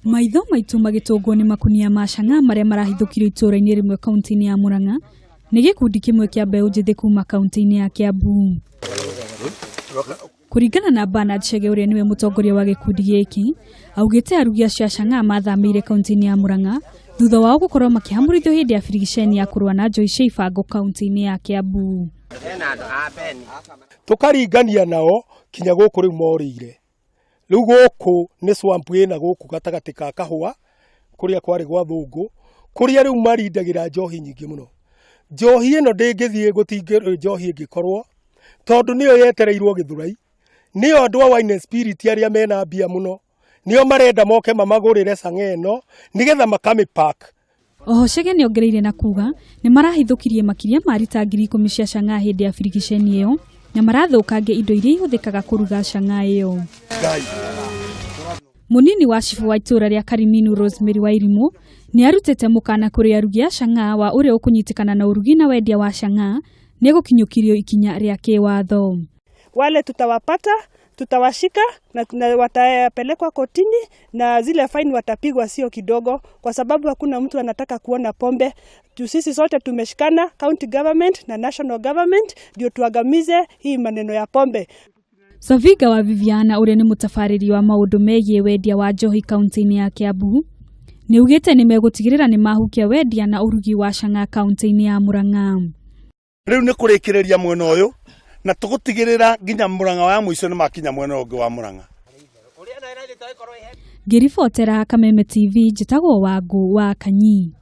Maitho maitũ magĩtũngwo nĩ makunia ma cang'a marĩa marahithũkirio itũũra-inĩ rĩmwe kaunti-inĩ ya Murang'a nĩ gĩkundi kĩmwe kĩa mbeũ njĩthĩ kuma kaunti-inĩ ya Kiambu. Kũringana na Bernard Chege ũrĩa nĩwe mũtongoria wa gĩkundi gĩkĩ, augĩte arugi acio a cang'a mathamĩire kaunti-inĩ ya Murang'a thutha wao gũkorwo makĩhamũrithio hĩndĩ ya birigiceni ya kũrũa na njohi cia ibango kaunti-inĩ ya Kiambu. Tũkaringania nao kinya gũkũ rĩu morĩire. Rĩu gũkũ nĩ swamp ĩna gũkũ gatagatĩ ka kahũa kũrĩa kwarĩ gwa thũngũ, kũrĩa rĩu marindagĩra njohi nyingĩ mũno. Njohi ĩno ndĩngĩthiĩ gũtingĩ njohi ĩngĩkorwo tondũ nĩyo yetereirwo Gĩthũrai, nĩyo andũ a Wine and Spirit arĩa mena mbia mũno, nĩo marenda moke mamagũrĩre cang'a ĩno nĩgetha makamĩ pack. Oho Chege nĩongereire na kuga nĩmarahithũkirie makĩria ma rita 10,000 cia cang'aa hĩndĩ ya birigiceni ĩyo na marathũkangia indo iria ihũthĩkaga kũruga cang'aa ĩyo. Mũnini wa cibũ wa itũũra rĩa Kariminu Rosemary Wairimũ nĩ arutĩte mũkana kũrĩ arugi a cang'aa wa ũrĩa ũkũnyitĩkana na ũrugi na wendia wa cang'aa nĩ egũkinyũkirio ikinya rĩa kĩwatho. Wale tutawapata tutawashika na watapelekwa kotini na zile fine watapigwa sio kidogo, kwa sababu hakuna mtu anataka kuona pombe. Sisi sote tumeshikana, county government na national government, ndio tuangamize hii maneno ya pombe. Saviga wa Viviana ũrĩa nĩ mũtabarĩri wa maũndũ megiĩ wendia wa njohi kaunti-inĩ ya Kiambu nĩ augĩte nĩ megũtigĩrĩra nĩ mahukia wendia na ũrugi wa cang'a kaunti-inĩ ya Murang'a. Rĩu nĩ kũrĩkĩrĩria mwena ũyũ na tũgũtigĩrĩra nginya Murang'a wa mũico nĩ makinya mwena ũngĩ wa Murang'a. Ngĩribotera Kameme TV njĩtagwo Wangũ wa Kanyi.